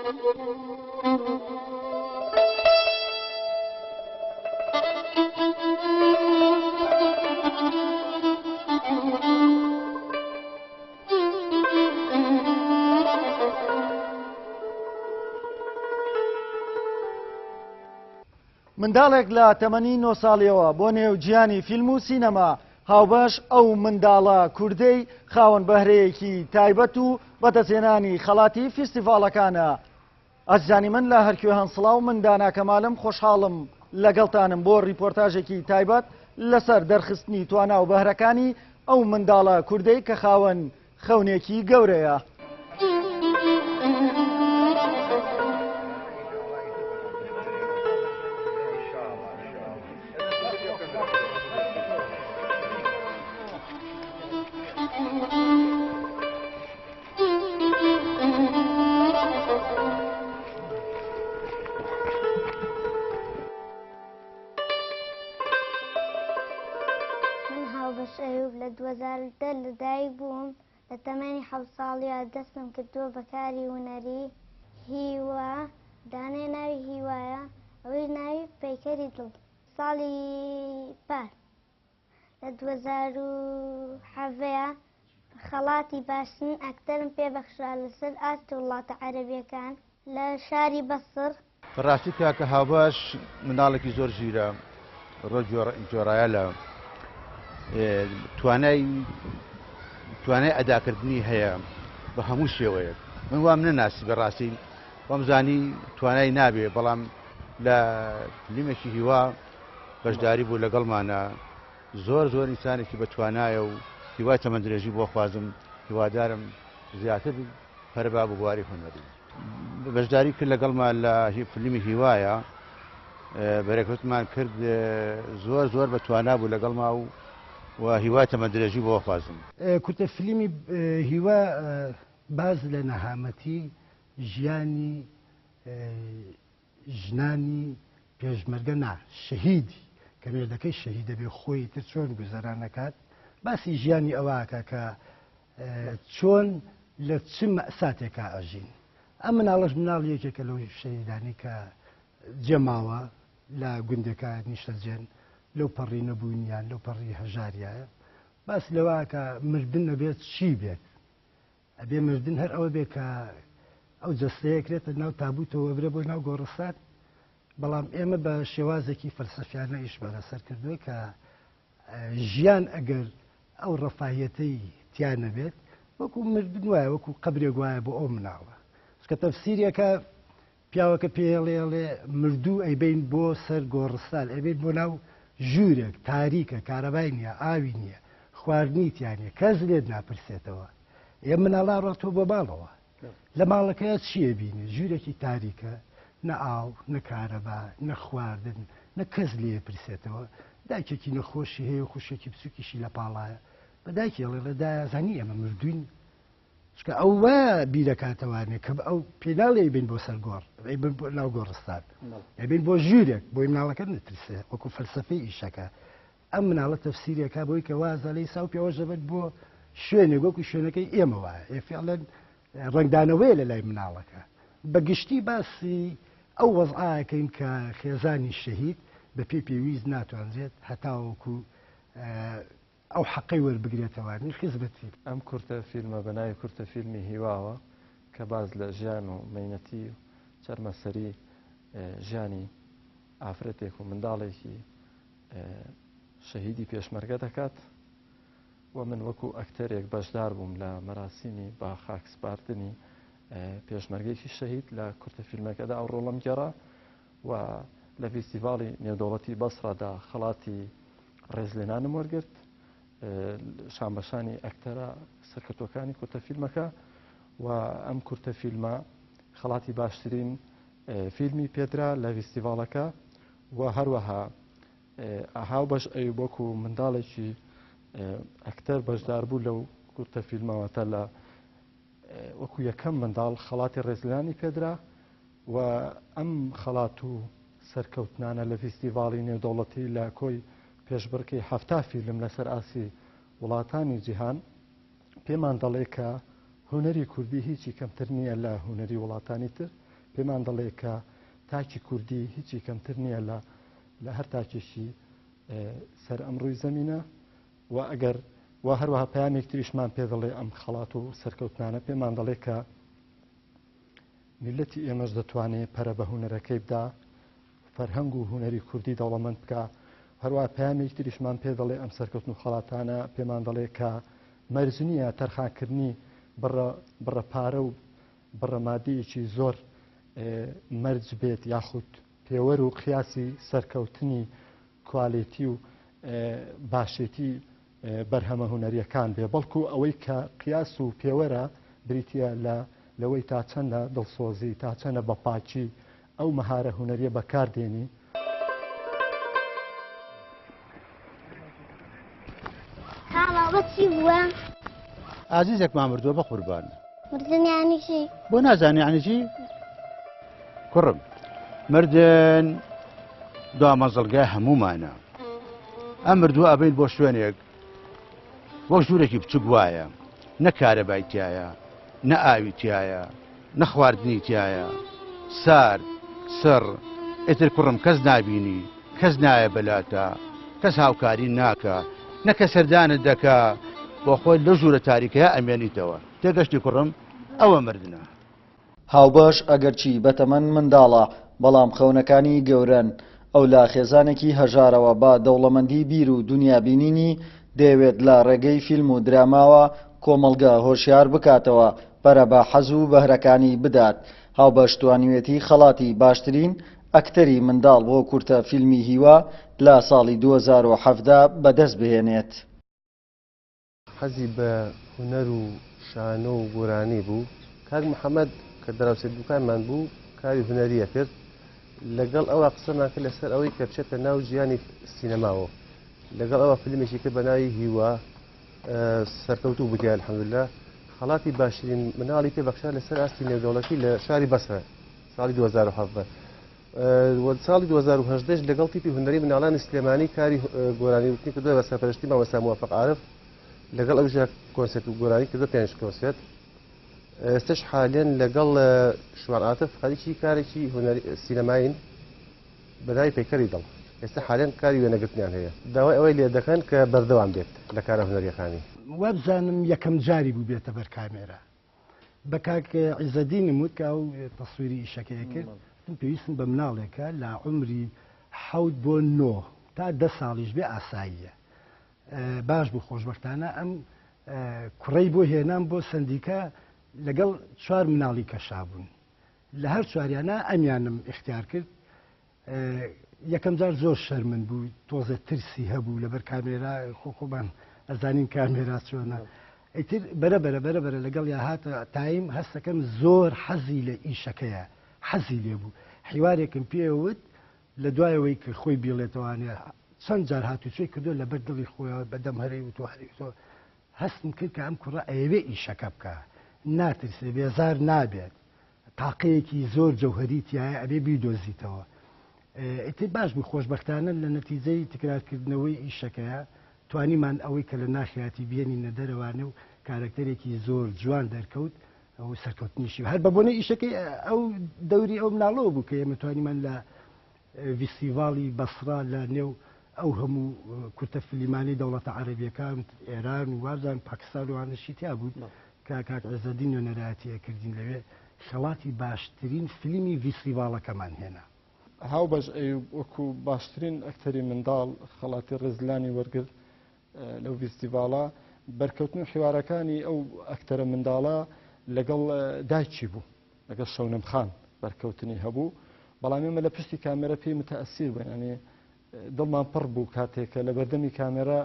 منداڵێک لە تەمەنی نۆ ساڵیەوە بۆ نێو جیهانی فیلم و سینەما هاوبەش ئەو منداڵە کوردەی خاوەن بەهرەیەکی تایبەت و بەدەستهێنانی خەڵاتی فیستیڤاڵەکانە. ئازیزانی من لە هەرکوێ هەن سڵاو من دانا کەمالم خۆشحاڵم لەگەڵتانم بۆ ڕیپۆرتاژێکی تایبەت لەسەر دەرخستنی توانا و بەهرەکانی ئەو منداڵە کوردەی کە خاوەن خەونێکی گەورەیە. من هاوبەش ئەیوب لە 2010 لەدایک بووم لە تەمەنی حەوت ساڵییە دەستم کردووە بە کاری هونەری. هیوا، دانێ ناوی هیوایە، ئەوەیش ناوی پەیکەری دڵ. ساڵی پار لە 2017 خەڵاتی باشترین ئەکتەرم پێ بەخشرا لەسەر ئاستی وڵاتە عەرەبییەکان لە شاری بەسڕ. بەڕاستی کاکە هاوبەش منداڵێکی زۆر ژیرە ڕۆ جۆرایە لە توانای توانای ئەداکردنی هەیە بە هەموو شێوەیەک من وام نەناسی بەڕاستی وامزانی توانای نابێ بەڵام لە فلیمێکی هیوا بەشداری بوو لەگەڵمانە زۆر زۆر ئینسانێکی بە توانایە و هیوای تەمەندرێژی بۆ خوازم هیوادارم زیاتر پەرە با بە بواری هونەری. بەشداری کرد لەگەڵمان لە فیلمی هیوایە بەرێکەوتمان کرد زۆر زۆر بە توانا بوو لەگەڵما و و هیوای تەمەندرێژی بۆ خوازم. کورتە فیلمی هیوا باس لە نەهامەتی ژیانی ژنانی پێشمەرگە نا شەهیدی کە مێردەکەی شەهید دەبێ خۆی تر چۆن گوزەران ئەکات باسی ژیانی ئەوە ئەکا کە چۆن لە چ مەساتێکا ئەژین ئەم مناڵەش مناڵ یەکێکە لەو شەهیدانی کە جێماوە لە گوندەکە نیشتەجێن لەو پەڕی نەبوونیان لەو پەڕی هەژاریایە باس لەوە کە مردن نەبێت چی بێت ئەبێ مردن هەر ئەوە بێ کە ئەو جەستەیە کرێتە ناو تابوتەوە ئەبرێ بۆ ناو گۆڕستان بەڵام ئێمە بە شێوازێکی فەلسەفیانە ئیشمان لەسەر کردووە کە ژیان ئەگەر ئەو ڕەفاهیەتەی تیا نەبێت وەکو مردن وایە وەکو قەبرێک وایە بۆ ئەو مناڵە چکە تەفسیرەکە پیاوەکە پێڵێ ئەڵێ مردوو ئەیبەین بۆ سەر گۆڕستان ئەیبەین بۆ ناو ژوورێک تاریکە کارەبای نییە ئاوی نییە خواردنی تیا نییە کەس لێت ناپرسێتەوە ئێ مناڵا ڕۆتەوە بۆ ماڵەوە لە ماڵەکەیا چییە بینێ ژوورێکی تاریکە نە ئاو نە کارەبا نە خواردن نە کەس لێ پرسێتەوە دایکێکی نەخۆشی هەیە و خوشێکی بچووکیشی لە پاڵایە بە دایکی ئەڵێ ڵێ دایە زانی ئێمە مردووین چونکە ئەو وا بیرەکاتەوانێ کە ئەو پێناڵی ئەیبەین بۆ سەر گۆڕ ئەیبەن بۆ ناو گۆڕستان ئەیبەین بۆ ژوورێک بۆی مناڵەکە نەترسێ وەکو فەلسەفەی ئیشەکە ئەم مناڵە تەفسیرێکا بۆی کە وازە لەی ساو پێوەش دەبێت بۆ شوێنێک وەکو شوێنەکەی ئێمە وایە ئێ فعلەن ڕەنگدانەوەیە لە لای مناڵەکە بە گشتی باسی ئەو وەزعەکەین کە خێزانی شەهید بە پێی پێویست ناتوانرێت هەتاوەکو ئەو حەقەی وەربگرێتەوە نرخی زبرتری. ئەم کورتە فیلمە بە ناوی کورتە فیلمی هیواوە کە باس لە ژیان و مەینەتی و چەرمەسەری ژیانی ئافرەتێک و منداڵێکی شەهیدی پێشمەرگە دەکات و من وەکو ئەکتەرێک بەشدار بووم لە مەراسیمی بە خاک سپاردنی پێشمەرگێکی شەهید لە کورتە فیلمەکەدا ئەو ڕۆڵم گێڕا و لە فیستیڤاڵی نێودەوڵەتی بەسڕەدا خەڵاتی ڕێزلێنانم وەرگرت شانبەشانی ئەکتەرە سەرکەوتووەکانی کورتە فیلمەکە و ئەم کورتە فیلمە خەڵاتی باشترین فیلمی پێدرا لە فیستیڤاڵەکە و هەروەها هاوبەش ئەیوب وەکو منداڵێکی ئەکتەر بەشدار بوو لەو کورتە فیلمەوەتە لە وەکو یەکەم منداڵ خەڵاتی ڕێزلێنانی پێدرا و ئەم خەڵات و سەرکەوتنانە لە فیستیڤاڵی نێودەوڵەتی لە کۆی پێشبڕکێی 70 فیلم لەسەر ئاستی وڵاتانی جیهان پێمان دەڵێ کە هونەری کوردی هیچی کەمتر نییە لە هونەری وڵاتانی تر. پێمان دەڵێ کە تاکی کوردی هیچی کەمتر نییە لە لە هەر تاکێکی سەر ئەم ڕووی زەمینە و ئەگەر و هەروەها پەیامێک تریشمان پێ دەڵێ ئەم خەڵات و سەرکەوتنانە پێمان دەڵێ کە میلەتی ئێمەش دەتوانێت پەرە بە هوەرەکەی بدا فەرهەنگ و هوەری کوردی دەوڵەمەند بکە. هەروە پەیامێک تریشمان پێ دەڵێ ئەم سەرکەوتن و خەڵاتانە پێمان دەڵێ کە مەرج نییە تەرخانکردنی بڕە پارە و بڕە مادەیەکی زۆر مەرج بێت یاخود پێوەر و قیاسی سەرکەوتنی کوالێتی و باشێتی بەرهەمە هونەریەکان بێ، بەڵکو ئەوەی کە قیاس و پێوەرە بریتە لە لەوەی تا چەندە دڵسۆزی، تا چەندە بە پاکی ئەو مەهارە هونەریە بەکار دێنی. خاڵە ئەوە چی بووە؟ ئازیزێکمان مردووە بە قوربان. مردن یانی چی؟ بۆ نازانی یانی چی؟ کوڕم مردن دوا مەزڵگای هەموومانە. ئەم مردووە ئەبەین بۆ شوێنێک وەک ژوورێکی بچوک وایە، نە کارەبای تایە، نە ئاوی تایە، نە خواردنی تایە، سارد، سڕ، ئیتر کوڕم کەس نابینی، کەس نایە بەلاتا، کەس هاوکاری ناکا، نە کەس سەردانت دەکا، بۆ خۆت لەو ژوورە تاریکەیا ئەمێنیتەوە. تێگەشتی کوڕم؟ ئەوە مردنە. هاوبەش ئەگەرچی بەتەمەن منداڵە، بەڵام خەونەکانی گەورەن. ئەو لە خێزانێکی هەژارەوە بە دەوڵەمەندی بیر و دونیابینینی، دەیەوێت لە ڕێگەی فیلم و دراماوە کۆمەڵگە هۆشیار بکاتەوە، پەرە بە حەز و بەهرەکانی بدات. هاوبەش توانیوێتی خەڵاتی باشترین ئەکتەری منداڵ بۆ کورتە فیلمی هیوا لە ساڵی 2017 بەدەست بهێنێت. حەزی بە هونەر و شانۆ و گۆرانی بوو. کاک محەمەد کە دراوسێ دوکانمان بوو کاری هونەری ئەکرد، لەگەڵ ئەوە قسەمان کرد لەسەر ئەوەی کە بچێتە ناو ژیانی سینەماوە. لەگەڵ ئەوە فیلمێکی کرد بە ناوی هیوا، سەرکەوتوو بوو تیا الحمدللە. خەڵاتی باشترین مناڵی پێ بەخشرا لەسەر ئاستی نێودەوڵەتی لە شاری بەسرە ساڵی 2017. و ساڵی 2018 لەگەڵ تیپی هونەری مناڵانی سلێمانی کاری گۆرانی وتنی کردووە بە سەرپەرشتی مامۆستا موافق عارف، لەگەڵ ئەویشدا کۆنسێرت و گۆرانی کردووە 5 کۆنسێرت. ئێستش حالێن لەگەڵ شوان عاتف خەریکی کارێکی هونەری سینەمایین بە ناوی پەیکەری دڵ. ئێستا حالێن کاری وێنەگرتنیان هەیە. داوای ئەوەی لێ دەکەن کە بەردەوام بێت لە کارە هونەریەکانی. وابزانم یەکەم جاری بوو بێتە بەر کامێرا. بە کاک عیزەدینم وت کە ئەو تەسویری ئیشەکەی کرد، وتم پێویستم بە مناڵێکە لە عومری 7 بۆ 9 تا 10 ساڵیش بێ ئاساییە. باش بوو خۆشبەختانە ئەم کوڕەی بۆ هێنام بۆ سەندیکا لەگەڵ 4 مناڵی کەشا بوون. لە هەر چواریانە ئەمیانم ئیختیار کرد. یەکەم جار زۆر شەرمن بوو، تۆزێ ترسی هەبوو لەبەر کامێرا، خۆ خۆمان ئەزانین کامێرا چۆنە. ئیتر بەرە بەرە بەرە بەرە لەگەڵ یا هاتە تایم هەستەکەم زۆر حەزی لە ئیشەکەیە، حەزی لێ بوو. حیوارێکم پێوت لە دوایەوەی کە خۆی بیڵێتەوانێ چەند جار هاتوچۆی کردو لەبەر دڵی خۆیان بەدەم هەرەی وتۆ هەرەی وتۆ. هەستم کرد کە ئەم کوڕە ئەیەوێ ئیشەکە بکا، ناترسێ، بێزار نابێت، تاقەیەکی زۆر جەوهەری تایە ئەبێ بیدۆزیتەوە. ئیتر باش بوو خۆشبەختانە لە نەتیجەی تکرارکردنەوەی ئیشەکەیە توانیمان ئەوەی کە لە ناخیاتی بێنینە دەرەوانێ و کارەکتەرێکی زۆر جوان دەرکەوت و سەرکەوتنیشی هەر بە بۆنەی ئیشەکەی ئەو دەوری ئەو مناڵەوە بوو کە ئێمە توانیمان لە ڤیستیڤاڵی بەسرا لە نێو ئەو هەموو کورتە فلیمانەی دەوڵەتە عەرەبیەکان ئێران و وابزانم پاکستان و وانەشی تیا بوو کە کاک عێزەدین نوێنەرایەتی ئەکردین لەوێ خەڵاتی باشترین فیلمی ڤیستیڤاڵەکەمان هێنا. هاوبەش ئەیوب وەکو باشترین ئەکتەری منداڵ خەڵاتی ڕێزلانی وەرگرت لەو ڤیستیڤاڵە. بەرکەوتن و حیوارەکانی ئەو ئەکتەرە منداڵە لەگەڵ دایکی بوو، لەگەڵ شەونم خان بەرکەوتنی هەبوو، بەڵام ئێمە لە پشتی کامێرە پێی متەئەسیر بووین، یعنی دڵمان پڕ بوو کاتێک کە لە بەردەمی کامێرا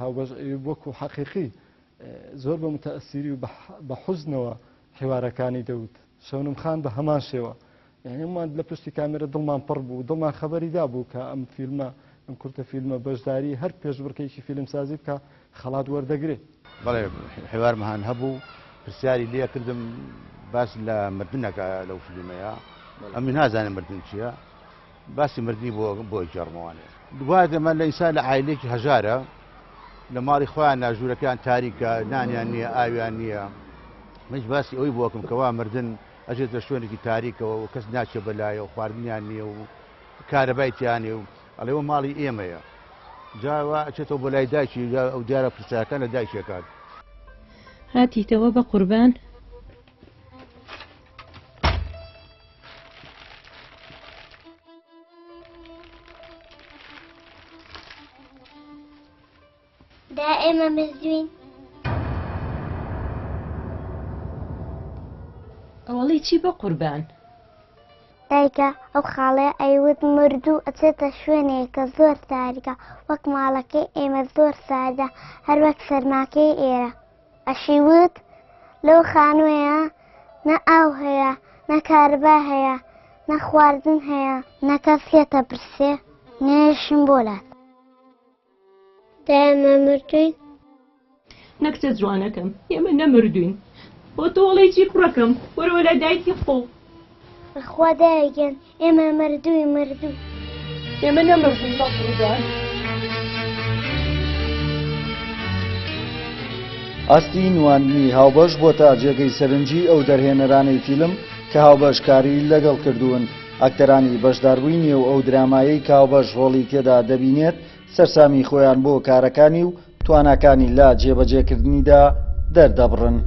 هاوبەش ئەیوب وەکو حەقیقی زۆر بە متەئەسیری و بە حوزنەوە حیوارەکانی دەوت. شەونم خان بە هەمان شێوە، یعنی ئەممان لە پشتی کامێرە دڵمان پڕ بوو، دڵمان خەبەری دابوو کە ئەم فیلمە، ئەم کورتە فیلمە بەشداری هەر پێشبڕکێکی فیلمسازی بکە خەڵات وەردەگرێ. بەڵێ حیوارمان هەبوو، پرسیاری لێ کردم باس لە مردنەکە لەو فیلمەیە، ئەمن نازانم مردن چییە، باسی مردنی بۆ گێڕمەوانێ. دوای دەمە لە ئینسان لە عایلەیەکی هەژارە، لە ماڵی خۆیان ژوورەکەیان تاریکە، نانیان نییە، ئاویان نییە. منیش باسی ئەوەی بۆکم کەوا مردن ئەچێتە شوێنێکی تاریکەوە و کەس ناچێ بەلایە و خواردنیان نییە و کارەبای تیا نییە و ئەڵێ ئەوە ماڵی ئێمەیە. جا وا ئەچێتەوە بۆ لای دایکی جا ئەو دیارە پرسیارەکان لە دایکی ئەکات. هاتیتەوە بە قوربان؟ دا ئێمە مردوین. ئەوەڵی چی بەقوربان؟ دایکە ئەو خاڵەیە ئەیوت مردوو ئەچێتە شوێنێک کە زۆر تاریکە وەک ماڵەکەی ئێمە زۆر ساردە هەر وەک سەرماکەی ئێرە ئەشی وت لەو خانووەیە نە ئاو هەیە نە کارەبا هەیە نە خواردن هەیە نە کەس لێتە پرسێ نێشم بۆ لات. دایە ئێمە مردووین؟ نە کچە جوانەکەم ئێمە نەمردووین. بۆ تۆ ئەڵێی چی کوڕەکەم؟ وەرەوە لای دایکی خۆو. بەخوا دایە گیان ئێمە مردووین مردوو. ئێمە نەمردووین بەقوربان. ئاستی نواندنی هاوبەش بۆتە جێگەی سەرنجی ئەو دەرهێنەرانەی فیلم کە هاوبەش کاری لەگەڵ کردوون. ئەکتەرانی بەشداربووی نێو ئەو درامایەی کە هاوبەش ڕۆڵی تێدا دەبینێت سەرسامی خۆیان بۆ کارەکانی و تواناکانی لە جێبەجێکردنیدا دەردەبڕن.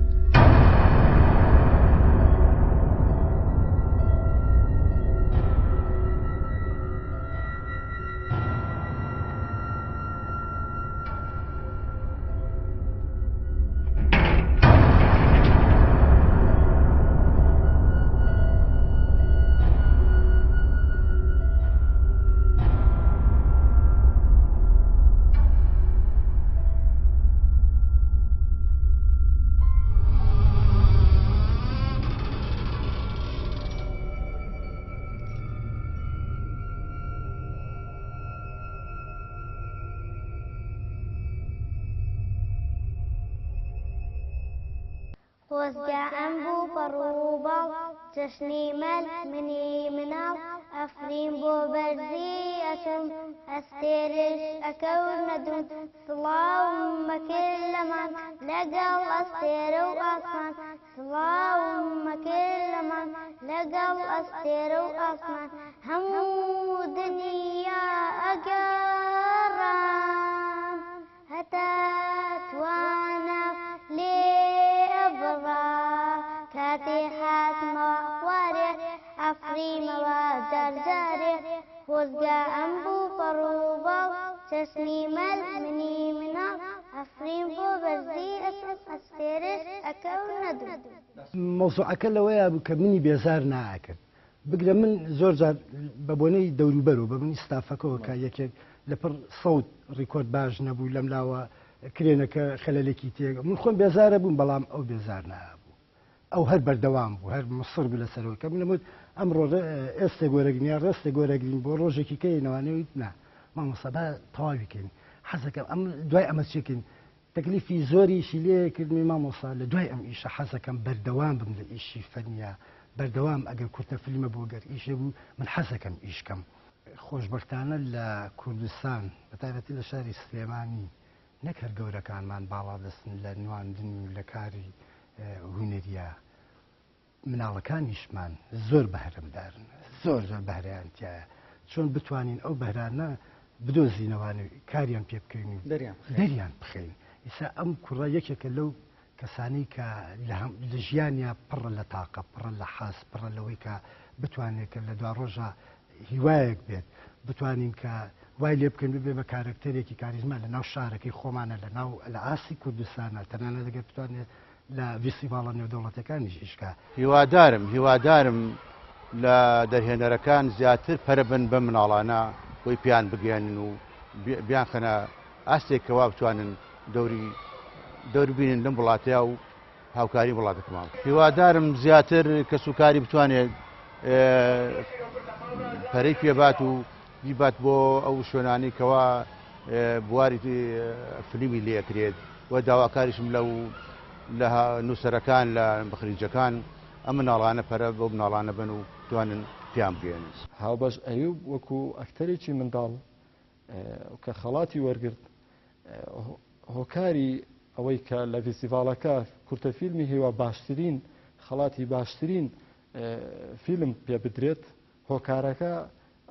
خۆزگە ئەم بوو پەڕ و باڵ چەشنی مەل منی مناڵ ئەفرین بۆ بەرزی ئەچم ئەستێرش ئەکەونە دووم سڵاوم مەکرد لە مانگ لەگەڵ ئەستێرە و ئاسمان سڵاوم مەکرد لە مانگ لەگەڵ ئەستێرە و ئاسمان هەموو دنیا ئەگەڕام هەتا توانام لێ ئەبڕا کاتێ هاتمەوە خوارێ ئەفڕیمەوە جار جارێ خۆزگە ئەم بوو پەڕ و باڵ چەشنی مەل منی مناڵ ئەفرین بۆ بەرزی ئەچم ئەستێرش ئەکەونە دوو. مەوزوعەکە لەوەیا بوو کە منی بێزار نائەکرد بگرە من زۆر جار بە بۆنەی دەوروبەرەوە بە بنی ستافەکەەوە کە یەکێک لە پڕ سەوت ڕیکۆرد باش نەبوو لەم لاوە کرێنەکە خەلەلێکی تێک من خۆم بێزارە بووم بەڵام ئەو بێزار نابوو ئەو هەر بەردەوام بوو هەر مسڕ بوو لەسەرەوە کە من وت ئەمڕۆ ئێستێک وەرەگرین یا ڕێستێک وەرەگرین بۆ ڕۆژێکی کەی نەوانەویت نا مامۆستا با تەواوی کەین حەزەکەم ئەم دوای ئەمە چێکین تەکلیفی زۆریشی لێ کردمی مامۆستا لە دوای ئەم ئیشە حەزەکەم بەردەوام بم لە ئیشی فەنیا بەردەوام ئەگەر کورتە فلیمە بۆ گەر ئیشێ بوو من حەزەکەم ئیشکەم. خۆشبەختانە لە کوردستان بە تایبەتی لە شاری سلێمانی نەک هەر گەورەکانمان باڵادەستن لە نواندن و لە کاری هونەریە مناڵەکانیشمان زۆر بەهرەمدارن زۆر زۆر بەهرەیان تایە چۆن بتوانین ئەو بەهرانە بدۆزینەوان و کاریان پێ بکەین و دەریان بخەین ئیسا ئەم کوڕە یەکێکە لەو کەسانی کە لە ژیانیا پڕە لە تاقە پڕە لە حەز پڕە لەوەی کە بتوانێت کە لە دوا ڕۆژە هیوایەک بێت بتوانین کە وای لێ بکەین ببێ بە کارەکتەرێکی کاریزما لە ناو شارەکەی خۆمانە لە ناو لە ئاستی کوردستانە تەنانەت ئەگەر بتوانێت لە ڤیستیڤاڵە نێودەوڵەتیەکانیش ئیش کا. هیوادارم هیوادارم لە دەرهێنەرەکان زیاتر پەرە بەن بەم مناڵانە بۆی پێیان بگەیەنن و بیانخەنە ئاستێک کەوا بتوانن دەوری دەور بینن لەم وڵاتەیا و هاوکاری وڵاتەکەمان بکەن. هیوادارم زیاتر کەسوکاری بتوانێت پەرەی پێبات و بیبات بۆ ئەو شوێنانەی کەوا بواری فلیمی لێکرێت و داواکاریشم لەو لە نووسەرەکان لە مخریجەکان ئەم مناڵانە پەرە بەو مناڵانە بن و توانن پێیان بگەێنن. هاوبەش ئەیوب وەکو ئەکتەرێکی منداڵ کە خەڵاتی وەرگرت هۆکاری ئەوەی کە لە ڤیستیڤاڵەکە کورتە فیلمی هیوا باشترین خەڵاتی باشترین فیلم پێ بدرێت هۆکارەکە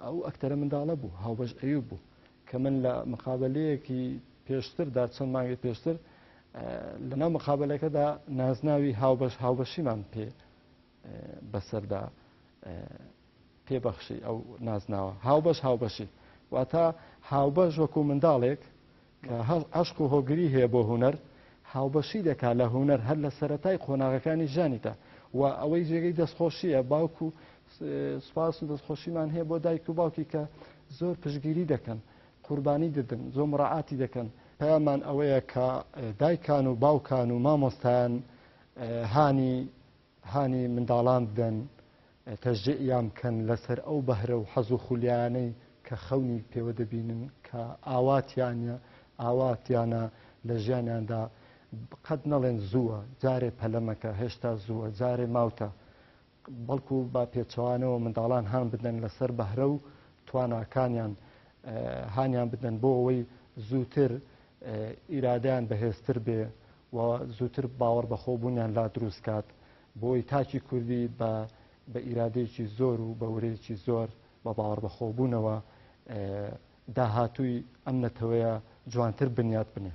ئەو ئەکتەرە منداڵە بوو هاوبەش ئەیوب بوو کە من لە مقابلەیەکی پێشتردا چەند مانگی پێشتر لەناو مقابلەکەدا نازناوی هاوبەش هاوبەشیمان پێ بەسەردا پێبەخشی ئەو نازناوە هاوبەش هاوبەشی واتە هاوبەش وەکو منداڵێک کە عەشق و هۆگری هەیە بۆ هونەر، هاوبەشی دەکات لە هونەر هەر لە سەرەتای قۆناغەکانی ژیانیدا و ئەوەی جێگەی دەستخۆشییە باوک و سوپاس و دەستخۆشیمان هەیە بۆ دایک و باوکی کە زۆر پشتگیری دەکەن، قوربانی دەدەن، زۆر مراعاتی دەکەن. پەیاممان ئەوەیە کە دایکان و باوکان و مامۆستایان هانی هانی منداڵان بدەن تەشجیعیان بکەن لەسەر ئەو بەهرە و حەز و خولیایانەی کە خەونی پێوە دەبینن کە ئاواتیانە ئاواتیانە لە ژیانیاندا قەت نەڵێن زووە جارێ پەلە مەکە هێشتا زووە جارێ ماوتە بەڵکو بە پێچەوانەوە منداڵان هان بدەن لەسەر بەهرە و تواناکانیان هانیان بدەن بۆ ئەوەی زووتر ئیرادەیان بەهێزتر بێ و زووتر باوەڕ بەخۆبوونیان لا دروست کات بۆی تاکی کوردی بە بە ئیرادەیەکی زۆر و بە ورەیەکی زۆر بە باوەڕ بەخۆبوونەوە داهاتووی ئەم نەتەوەیە جوانتر بنیات بنێ.